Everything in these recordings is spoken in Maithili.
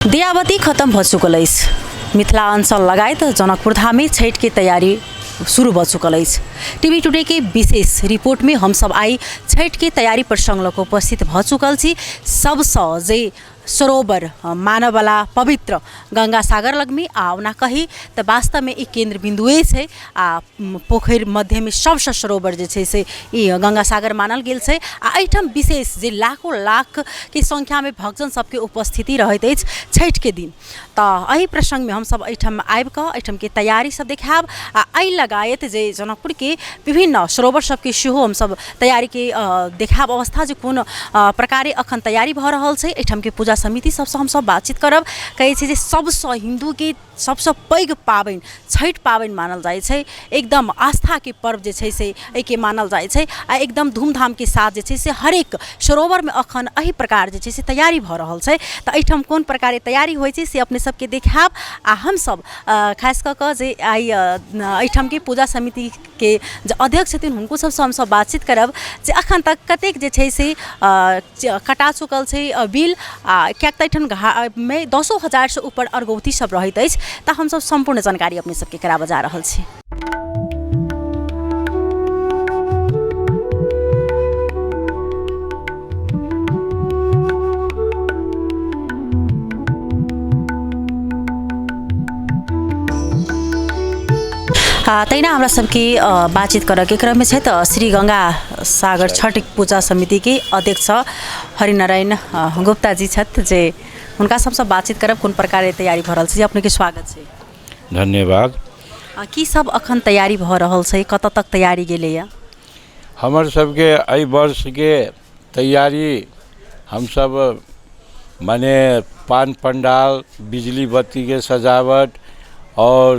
दियाबती खत्म भऽ चुकल अछि। मिथिला अंचल लगायत जनकपुर धाममे छठिके तैयारी शुरू भऽ चुकल अछि। टीवी टुडे के विशेष रिपोर्टमे हमसब आइ छठिके तैयारी प्रसङ्ग लऽ कऽ उपस्थित भऽ चुकल छी। सबसँ जे सरोवर मानऽवला पवित्र गङ्गा सागर लगमे आ ओना कही तऽ वास्तवमे ई केन्द्र बिन्दुए छै आ पोखरि मध्यमे सबसँ सरोवर जे छै से ई गङ्गा सागर मानल गेल छै आ एहिठाम विशेष जे लाखो लाखके सङ्ख्यामे भक्तजन सबके उपस्थिति रहैत अछि छठिके दिन। तऽ एहि प्रसङ्गमे हमसब एहिठाम आबिकऽ एहिठामके तैयारी सब देखायब आ एहि लगायत जे जनकपुरके विभिन्न सरोवर सबके सेहो हमसब तैयारीके देखायब अवस्था जे कोन प्रकारे अखन तैयारी भऽ रहल छै। एहिठामके पूजा समिति सबसँ हमसब बातचीत करब। कहै छै जे सबसँ हिन्दूके सबसँ पैघ पाबनि छठि पाबनि मानल जाइ छै, एकदम आस्थाके पर्व जे छै से एहिके मानल जाइ छै आ एकदम धूमधामके साथ जे छै से हरेक सरोवरमे अखन एहि प्रकार जे छै से तैयारी भऽ रहल छै। तऽ एहिठाम कोन प्रकारे तैयारी होइ छै से अपने सबके देखायब आ हमसब खास कऽ कऽ जे आइ एहिठामके पूजा समितिके जे अध्यक्ष छथिन हुनको सबसँ हमसब बातचीत करब जे अखन तक कतेक जे छै से कटा चुकल छै बिल आ किएक तऽ एहिठाम घाटमे दसो हजारसँ ऊपर अर्घौती सब रहैत अछि। तऽ हमसब सम्पूर्ण जानकारी अपने सबके कराबऽ जा रहल छी। तहिना हमरा सबके बातचीत करऽके क्रममे छै तऽ श्री गङ्गा सागर छठ पूजा समितिके अध्यक्ष हरिनारायण गुप्ता जी छथि जे हुनका सबसँ बातचीत करब कोन प्रकारे तैयारी भऽ रहल छै। अपनेके स्वागत छै। धन्यवाद। की सब अखन तैयारी भऽ रहल छै, कतऽ तक तैयारी गेलैए? हमर सबके एहि वर्षके तैयारी हमसब मने पान पंडाल, बिजली बत्तीके सजावट आओर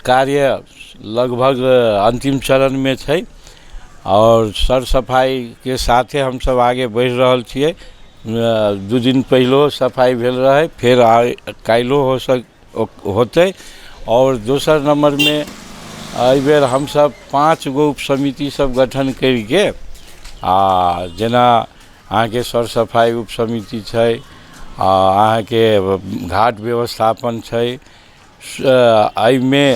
कार्य लगभग अन्तिम चरणमे छै आओर सर सफाइके साथे हमसब आगे बढ़ि रहल छियै। 2 दिन पहिलहो सफाइ भेल रहै, फेर आइ काल्हिओ हो सक होतै। आओर दोसर नम्बरमे एहिबेर हमसब 5 गो उप समिति सब गठन करिके आ जेना अहाँके सर सफाइ उप समिति छै, आ अहाँके घाट व्यवस्थापन छै, एहिमे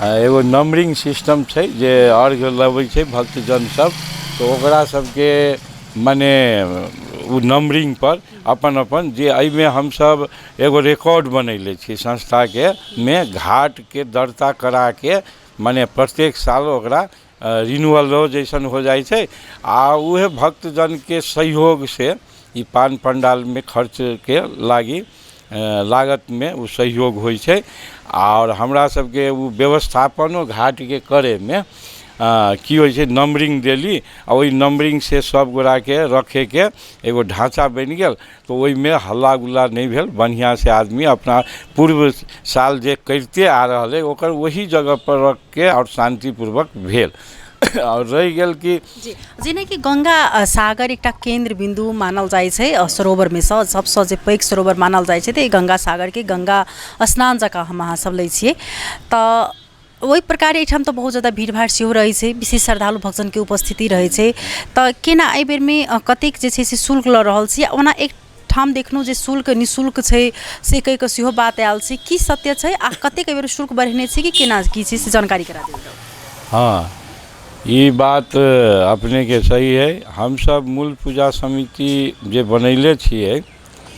एगो नम्बरिंग सिस्टम छै जे अर्घ लबै छै भक्तजन सब तऽ ओकरा सबके मने ओ नम्बरिंगपर अपन अपन जे एहिमे हमसब एगो रिकॉर्ड बनैले छी संस्थाके मे घाटके दर्ता कराके मने प्रत्येक साल ओकरा रिन्यूअलो जैसन हो जाइ छै आ उहे भक्तजनके सहयोगसँ ई पान पण्डालमे खर्चके लागि लागतमे ओ सहयोग होइ छै। आओर हमरा सबके ओ व्यवस्थापनो घाटके करैमे की होइ छै, नम्बरिंग देली आ ओहि नम्बरिंगसँ सब गोराके रखैके एगो ढाँचा बनि गेल तऽ ओहिमे हल्ला गुल्ला नहि भेल, बढ़िआँसँ आदमी अपना पूर्व साल जे करिते आ रहल अइ ओकर ओही जगहपर रखिके आओर शान्तिपूर्वक भेल। आओर रहि गेल कि जी जेनाकि गङ्गा सागर एकटा केन्द्र बिन्दु मानल जाइ छै सरोवरमे सँ सबसँ जे पैघ सरोवर मानल जाइ छै तऽ ई गङ्गा सागरके गङ्गा स्नान जकाँ हम अहाँ सब लै छियै। तऽ ओहि प्रकारे एहिठाम तऽ बहुत ज्यादा भीड़भाड़ सेहो रहै छै, विशेष श्रद्धालु भक्तजनके उपस्थिति रहै छै, तऽ केना एहि बेरमे कतेक जे छै से शुल्क लऽ रहल छी? ओना एक ठाम देखलहुँ जे शुल्क निःशुल्क छै से कहि कऽ सेहो बात आयल छै, की सत्य छै आ कतेक एहि बेर शुल्क बढ़ेने छै कि केना की छै से जानकारी करा देल जाउ। हँ, ई बात अपनेके सही हइ। हमसब मूल पूजा समिति जे बनैले छियै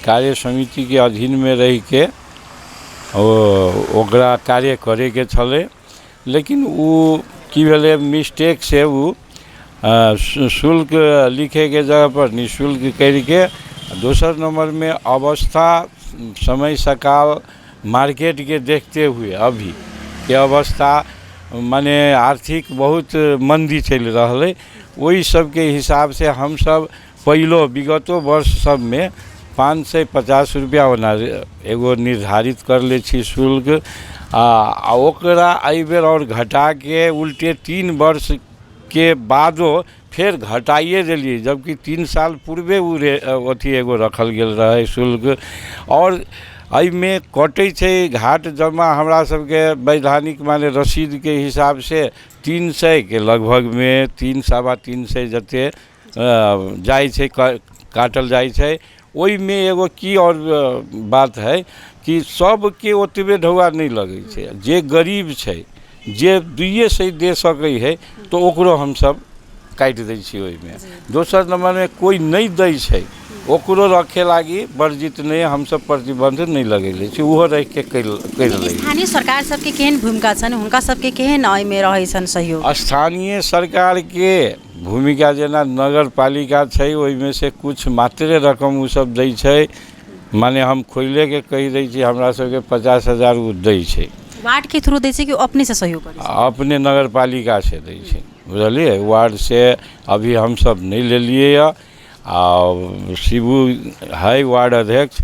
कार्य समितिके अधीनमे रहिके ओ ओकरा कार्य करैके छलै, लेकिन ओ की भेलै मिस्टेकसँ ओ शुल्क लिखैके जगहपर निःशुल्क करिके दोसर नम्बरमे अवस्था समय सकाल मार्केटके देखते हुए अभीके अवस्था मने आर्थिक बहुत मन्दी चलि रहल अइ, ओहि सबके हिसाबसँ हमसब पहिलो विगतो वर्ष सबमे 550 रुपैआ ओना एगो निर्धारित करले छी शुल्क आ ओकरा एहिबेर आओर घटाके उल्टे 3 वर्षके बादो फेर घटाइए देलियै, जबकि 3 साल पूर्वे ओ रे अथी एगो रखल गेल रहै शुल्क। आओर एहिमे कटै छै घाट जमा हमरा सबके वैधानिक माने रसीदके हिसाबसँ 300के लगभगमे 300 325 जते जाइ छै काटल जाइ छै। ओहिमे एगो की आओर बात हइ कि सबके ओतबे ढौआ नहि लगै छै। जे गरीब छै, जे 200 दे सकै हइ, तऽ ओकरो हमसब काटि दै छियै ओहिमे। दोसर नम्बरमे कोइ नहि दै छै, ओकरो रखे लागी वर्जित नहि, हमसब प्रतिबन्ध नहि लगेले छी, ओहो राखिके करि लै। स्थानीय सरकार सबके केहन भूमिका छनि, हुनका सबके केहन एहिमे रहै छनि सहयोग? स्थानीय सरकारके भूमिका जेना नगर पालिका छै, ओहिमे से किछु मात्रे रकम ओसब दै छै। माने हम खोलिके कहि दै छी, हमरा सबके 50,000 ओ दै छै। वार्डके थ्रू दै छै कि अपनेसँ सहयोग करै छै? अपने नगर पालिकासँ दै छै, बुझलियै? वार्डसँ अभी हमसब नहि लेलियै यऽ। आ शिबू हइ वार्ड अध्यक्ष,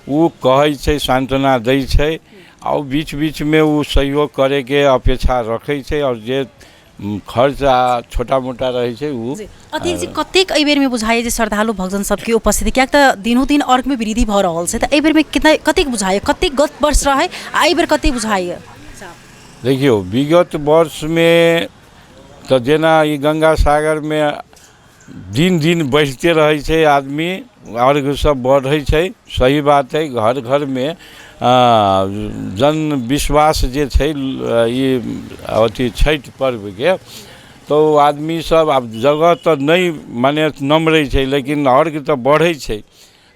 ओ कहै छै, सान्त्वना दै छै, आ ओ बीच बीचमे ओ सहयोग करैके अपेक्षा रखै छै, आओर जे खर्च आ छोटा मोटा रहै छै ओ। अध्यक्ष जी, कतेक एहि बेरमे बुझाइए जे श्रद्धालु भक्तजन सबके उपस्थिति, किएक तऽ दिनों दिन अर्घमे वृद्धि भऽ रहल छै, तऽ एहि बेरमे कितना कतेक बुझाइए, कतेक गत वर्ष रहै आ एहि बेर कतेक बुझाइए? देखियौ, विगत वर्षमे तऽ जेना ई गंगा सागरमे दिन दिन बढ़िते रहै छै आदमी, अर्घ सब बढ़ै छै, सही बात है। घर घरमे जन विश्वास जे छै ई अथी छठि पर्वके, तऽ ओ आदमी सब आब जगह तऽ नहि माने नमरै छै, लेकिन अर्घ तऽ बढ़ै छै।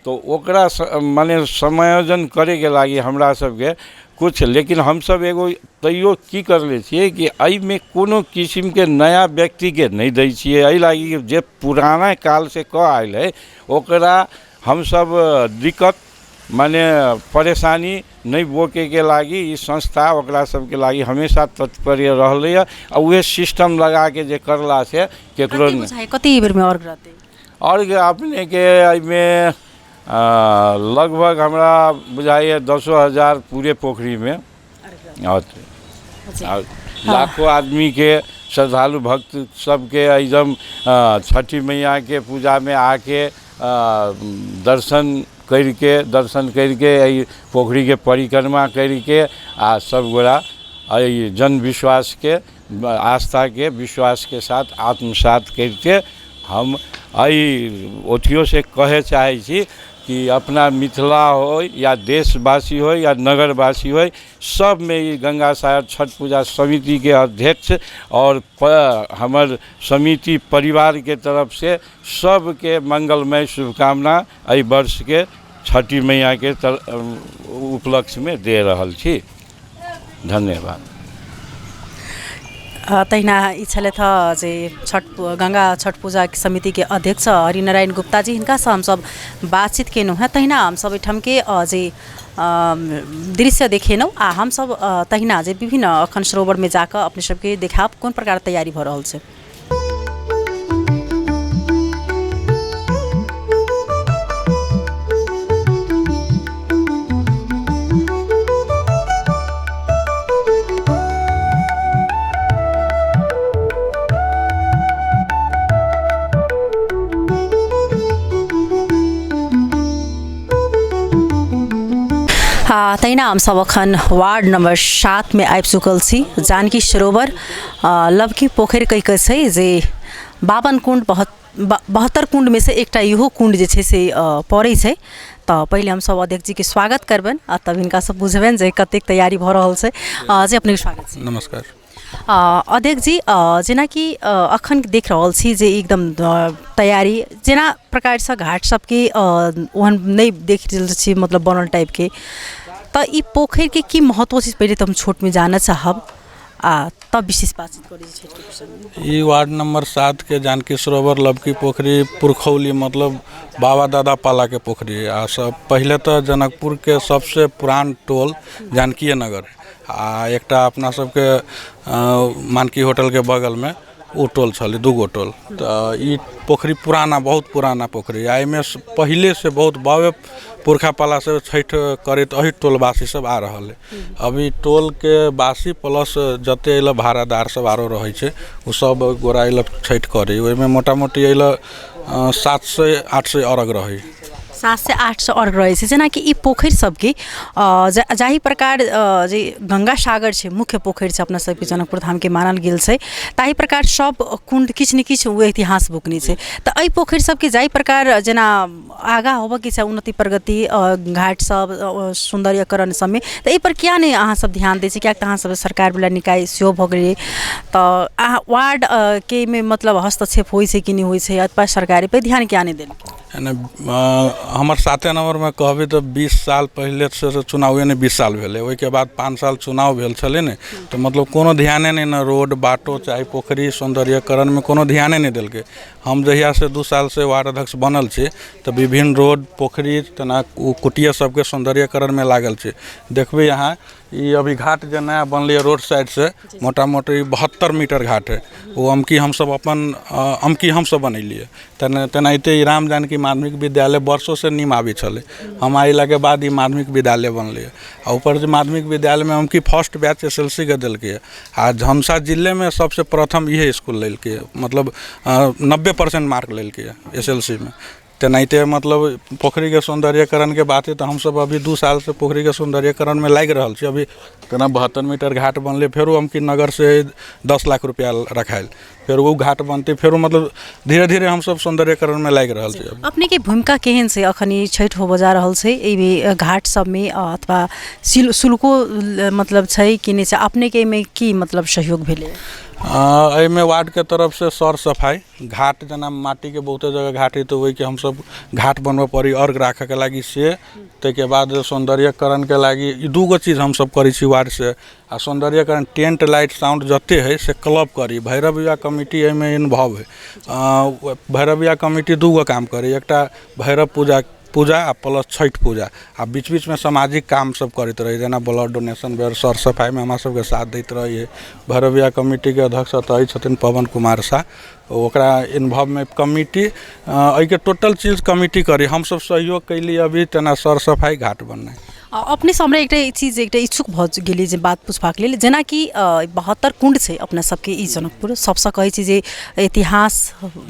तऽ ओकरा माने समायोजन करैके लागि हमरा सबके किछु, लेकिन हमसब एगो तैयो की करले छियै कि एहिमे कोनो किसिमके नया व्यक्तिके नहि दै छियै। एहि लागि जे पुराना कालसँ कऽ आयल हइ, ओकरा हमसब दिक्कत माने परेशानी नहि बोकेके लागि ई संस्था ओकरा सबके लागि हमेशा तत्पर रहलैए। आ उहे सिस्टम लगाके जे करलासँ केकरो कते बुझाइए, कते एहि बेरमे अर्घ रहतै? अर्घ अपनेके एहिमे लगभग हमरा बुझाइए 10,000 पूरे पोखरीमे औतै। लाखों आदमीके श्रद्धालु भक्त सबके एकदम छठी मैयाके पूजामे आके दर्शन करिके एहि पोखरीके परिक्रमा करिके आ सब गोरा एहि जनविश्वासके, आस्थाके विश्वासके साथ आत्मसात करिके, हम एहि अथियोसँ कहै चाहै छी कि अपना मिथिला होइ या देशवासी होइ या नगरवासी होइ, सबमे ई गंगा सागर छठ पूजा समितिके अध्यक्ष आओर हमर समिति परिवारके तरफसँ सबके मंगलमय शुभकामना एहि वर्षके छठी मैयाके उपलक्ष्यमे दे रहल छी। धन्यवाद। तहिना ई छलथि हँ जे छठ गङ्गा छठ पूजा समितिके अध्यक्ष हरिनारायण गुप्ताजी, हिनकासँ हमसब बातचीत केलहुँ हेँ। तहिना हमसब एहिठामके जे दृश्य देखेलहुँ आ हमसब तहिना जे विभिन्न अखन सरोवरमे जाकऽ अपने सबके देखायब कोन प्रकार तैयारी भऽ रहल छै। हाँ, तहिना हमसब अखन वार्ड नम्बर 7 में आबि चुकल छी। जानकी सरोवर, लवकी पोखरि कहि कऽ छै जे 52 कुंड, 72 कुंडमे से एकटा इहो कुंड जे छै से पड़ै छै। तऽ पहिले हमसब अध्यक्ष जीके स्वागत करबनि आ तब हिनकासँ बुझबनि जे कतेक तैयारी भऽ रहल छै। जे अपनेके स्वागत छै। नमस्कार। अध्यक्ष जी, जेनाकि अखन देख रहल छी जे एकदम तैयारी जेना प्रकारसँ घाट सबके ओहन नहि देख रहल छी, मतलब बनल टाइपके, तऽ ई पोखरिके की महत्व छै, पहिले तऽ हम छोटमे जानऽ चाहब आ तब विशेष बातचीत करै छी छठिके प्रसङ्गमे। ई वार्ड नंबर 7 के जानकी सरोवर लवकी पोखरी पुरखौली, मतलब बाबा दादा पाला के पोखरी। आ सब पहिले तऽ जनकपुर के सबसे पुरान टोल जानकीए नगर आ एकटा अपना सबके मानकी होटल के बगल में ओ टोल छलै, दूगो टोल। तऽ ई पोखरी पुराना, बहुत पुराना पोखरी आ एहिमे पहिले से बहुत बाबे पुरखा पाला से छठि करैत एहि टोलवासी सब आ रहल है। अभी टोल के वासी प्लस जते एहि भाड़ादार सब आरो रहै छै, ओ सब गोरा एहि छठि करै। ओहिमे मोटा मोटी एहि 700-800 अर्घ रहै। 700-800 अर्घ रहै छै। जेनाकि ई पोखरि सबके जाहि प्रकार जे गंगा सागर छै, मुख्य पोखरि छै अपना सबके जनकपुर धामके मानल गेल छै, ताहि प्रकार सब कुण्ड किछु ने किछु ओ इतिहास बोकने छै। तऽ एहि पोखरि सबके जाहि प्रकार जेना आगाँ होबऽके छै उन्नति प्रगति घाट सब सौन्दर्यकरण सबमे, तऽ एहिपर किया नहि अहाँ सब ध्यान दै छी? किएक तऽ अहाँ सब सरकारवला निकाय सेहो भऽ गेलियै, तऽ अहाँ वार्ड के मे मतलब हस्तक्षेप होइ छै कि नहि होइ छै, अथवा सरकार पर ध्यान किया नहि देलकै? एने हमर 7 नम्बरमे कहबै तऽ 20 साल पहिले से चुनावे नहि 20 साल भेलै, ओहिके बाद 5 साल चुनाव भेल छलै ने, तऽ मतलब कोनो ध्याने नहि ने रोड बाटो चाहे पोखरि सौन्दर्यकरणमे कोनो ध्याने नहि देलकै। हम जहियासँ 2 सालसँ वार्ड अध्यक्ष बनल छी तऽ विभिन्न रोड पोखरि तेना कुटिया सबके सौन्दर्यकरणमे लागल छै। देखबै अहाँ ई अभी घाट जे नया बनलै रोड साइडसँ, मोटा मोटी 72 मीटर घाट है, ओ अमकी हमसब अपन अमकी हमसब बनेलियै। तेनाहिते ई राम जानकी माध्यमिक विद्यालय वर्षोसँ नीम आबै छलै, हम अयलाके बाद ई माध्यमिक विद्यालय बनलै। आ ऊपर जे माध्यमिक विद्यालयमे अमकी फर्स्ट बैच SLC के देलकै, आ झमसा जिलेमे सबसँ प्रथम इहे इसकुल लेलकै, मतलब 90% मार्क लेलकै SLC मे। तेनाहिते मतलब पोखरिके सौन्दर्यकरणके बात है तऽ हमसब अभी 2 सालसँ पोखरिके सौन्दर्यकरणमे लागि रहल छी। अभी तेना 72 मीटर घाट बनलै, फेरो हम कि नगरसँ 10 लाख रुपैआ रखायल, फेर ओ घाट बनतै, फेरो मतलब धीरे धीरे हमसब सौन्दर्यकरणमे लागि रहल छी। अपनेके भूमिका केहन छै अखन ई छठि होबऽ जा रहल छै, एहिमे घाट सबमे अथवा शुल्को मतलब छै कि नहि छै, अपनेके एहिमे की मतलब सहयोग भेलै? एहिमे वार्डके तरफसँ सर सफाइ घाट, जेना माटीके बहुते जगह घाट है तऽ ओहिके हमसब घाट बनबऽ पड़ी अर्घ राखऽके लागि से, ताहिके बाद सौन्दर्यकरणके लागि ई 2 चीज हमसब करै छी वार्डसँ। आ सौन्दर्यकरण टेंट लाइट साउंड जते है से क्लब करी, भैरव विवाह कमिटी एहिमे इन्वॉल्व है। भैरव विवाह कमिटी 2 काम करी, एकटा भैरव पूजा आ प्लस छठि पूजा, आ बीच बीचमे सामाजिक काम सब करैत रहै, जेना ब्लड डोनेशन भेल, सर सफाइमे हमरा सबके साथ दैत रहै। भैरव विवाह कमिटीके अध्यक्ष एतऽ छथिन पवन कुमार साह, ओकरा इन्वॉल्वमे कमिटी एहिके टोटल चीज कमिटी करी, हमसब सहयोग कैली अभी तेना सर सफाइ घाट बननाइ। अपनेसँ हमरा एकटा चीज एकटा इच्छुक भऽ गेली जे बात पुछबाक लेल, जेनाकि 72 कुण्ड छै अपना सबके ई जनकपुर, सबसँ कहै छी जे इतिहास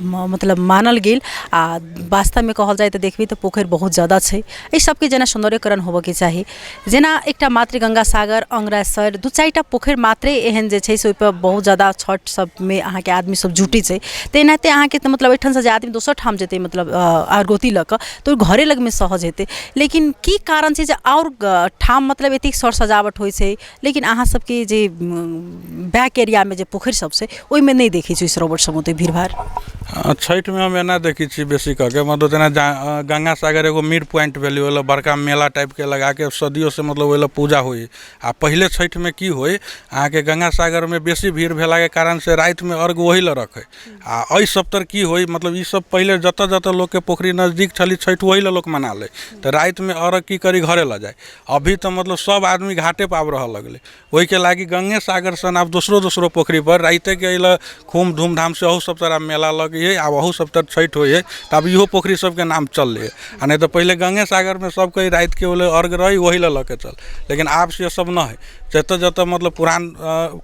मतलब मानल गेल, आ वास्तवमे कहल जाय तऽ देखबै तऽ पोखरि बहुत ज्यादा छै। एहि सबके जेना सौन्दर्यकरण होबऽके चाही, जेना एकटा मातृ गंगा सागर, अंगरासर, 2-4 पोखरि मात्रे एहन जे छै से ओहिपर बहुत ज्यादा छठि सबमे अहाँके आदमी सब जुटै छै, तेनाहिते अहाँके तऽ मतलब एहिठामसँ जे आदमी दोसर ठाम जेतै मतलब अर्घौती लऽ कऽ तऽ ओहि घरे लगमे सहज हेतै, लेकिन की कारण छै जे आओर ठाम मतलब एतेक सर सजावट होइ छै, लेकिन अहाँ सबके जे बैक एरियामे जे पोखरि सब छै ओहिमे नहि देखै छी सरोवर सब ओते भीड़भाड़? छठिमे हम एना देखै छी बेसी कऽ के, मतलब जेना गंगा सागर एगो मिड पॉइंट भेलै, ओहि लए बड़का मेला टाइपके लगाके सदियोसँ मतलब ओहि लए पूजा होइ। आ पहिले छठिमे की होइ, अहाँके गंगा सागरमे बेसी भीड़ भेलाके कारणसँ रातिमे अर्घ ओहि लए रखै। आ एहि सब तर की होइ, मतलब ई सब पहिले जतऽ जतऽ लोकके पोखरि नजदीक छलै छठि ओहि लए लोक मना लै, तऽ रातिमे अर्घ की करी घरे लऽ जाइ। अभी तऽ मतलब सब आदमी घाटे पर आबि रहऽ लगलै, ओहिके लागि गंगे सागर सन आब दोसरो दोसरो पोखरि पर रातिके एहि लए खूब धूमधामसँ अहू सब तरह मेला लगै आब अहू सब तर छठि होइ है, तऽ आब इहो पोखरि सबके नाम चललै। आ नहि तऽ पहिले गंगे सागरमे सबके रातिके ओहि अर्घ रही ओहि लए लऽ के चल, लेकिन आब से सब नहि है। जतऽ जतऽ मतलब पुरान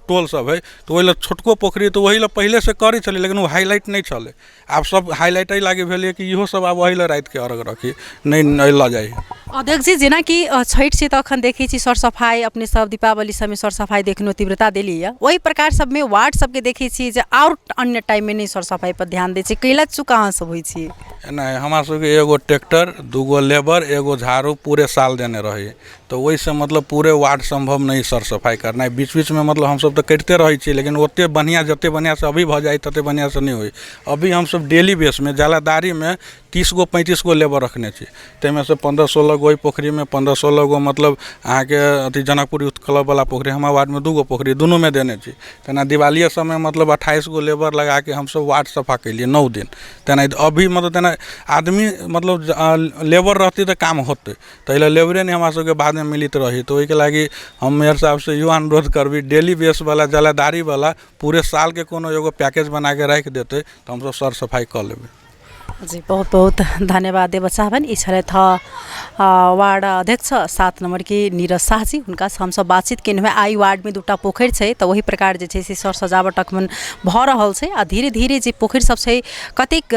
टोल सब है तऽ ओहि लए छोटको पोखरि तऽ ओहि लए पहिलेसँ करै छलै, लेकिन ओ हाईलाइट नहि छलै। आब सब हाईलाइट एहि लागि भेलै कि इहो सब आब ओहि लए रातिके अर्घ रखी नहि लऽ जाइ। अध्यक्ष जी, जेनाकि छठि छै तऽ अखन देखै छी सर सफाइ अपने सब दीपावली सबमे सर सफाइ देखनो तीव्रता देली यऽ, ओहि प्रकार सबमे वार्ड सबके देखै छी जे आओर अन्य टाइममे नहि सर सफाइ पर ध्यान दै छै, कैला चूक अहाँ सब होइ छी? नहि, हमरा सबके 1 ट्रैक्टर, 2 लेबर, 1 झाड़ू पूरे साल देने रहै, तऽ ओहिसँ मतलब पूरे वार्ड सम्भव नहि सर सफाइ करनाइ। बीच बीचमे मतलब हमसब तऽ करिते रहै छी, लेकिन ओते बढ़िआँ जते बढ़िआँसँ अभी भऽ जाइ तते बढ़िआँसँ नहि होइ। अभी हमसब डेली बेसमे जलादारीमे 30 गो 35 गो लेबर रखने छी, ताहिमे से 15-16 गो ओहि पोखरिमे, 15-16 गो मतलब अहाँके अथी जनकपुर यूथ क्लबवला पोखरि, हमरा वार्डमे 2 गो पोखरि दुनूमे देने छी। तेना दिवालिये समय मतलब 28 गो लेबर लगाके हमसब वार्ड सफा केलियै 9 दिन। तेना अभी मतलब तेना आदमी मतलब लेबर रहतै तऽ काम होतै, ताहि लए लेबरे नहि हमरा सबके बादमे मिलैत रही। तऽ ओहिके लागि हम मेयर साहबसँ इहो अनुरोध करबै, डेली बेसवला जलादारीवला पूरे सालके कोनो एगो पैकेज बनाके राखि देतै तऽ हमसब सर सफाइ कऽ लेबै। जी, बहुत बहुत धन्यवाद देबऽ चाहबनि। ई छलथि वार्ड अध्यक्ष 7 नम्बरके नीरज शाह जी। हुनकासँ हमसब बातचीत केलहुँ हेँ। आइ वार्डमे 2टा पोखरि छै, तऽ ओहि प्रकार जे छै से सर सजावट अखन भऽ रहल छै आ धीरे धीरे जे पोखरि सब छै, कतेक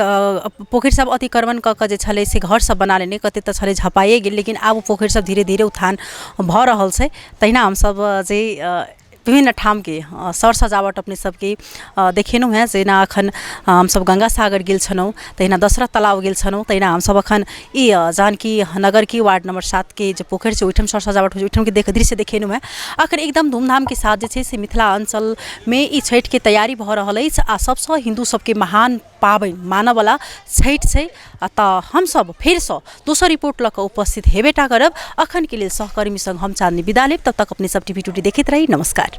पोखरि सब अतिक्रमण कऽ कऽ जे छलै से घर सब बना लेने, कतेक तऽ छलै झपाइए गेल, लेकिन आब ओ पोखरि सब धीरे धीरे उत्थान भऽ रहल छै। तहिना हमसब जे विभिन्न ठामके सर सजावट अपने सबके देखेलहुँ हेँ, जेना अखन हमसब गंगा सागर गेल छलहुँ, तहिना दशरथ तालाब गेल छलहुँ, तहिना हमसब अखन ई जानकी नगरके वार्ड नंबर 7के जे पोखरि छै ओहिठाम सर सजावट होइ छै, ओहिठामके दृश्य देखेलहुँ हेँ। अखन एकदम धूमधामके साथ जे छै से मिथिला अञ्चलमे ई छठिके तैयारी भऽ रहल अछि आ सबसँ हिन्दू सबके महान पाबनि मानऽवला छठि छै। तऽ हमसब फेरसँ दोसर रिपोर्ट लऽ कऽ उपस्थित हेबेटा करब। अखनके लेल सहकर्मी सङ्ग हम चाँदनी विदा लेब। तब तक अपने सब टीवी टुडे देखैत रही। नमस्कार।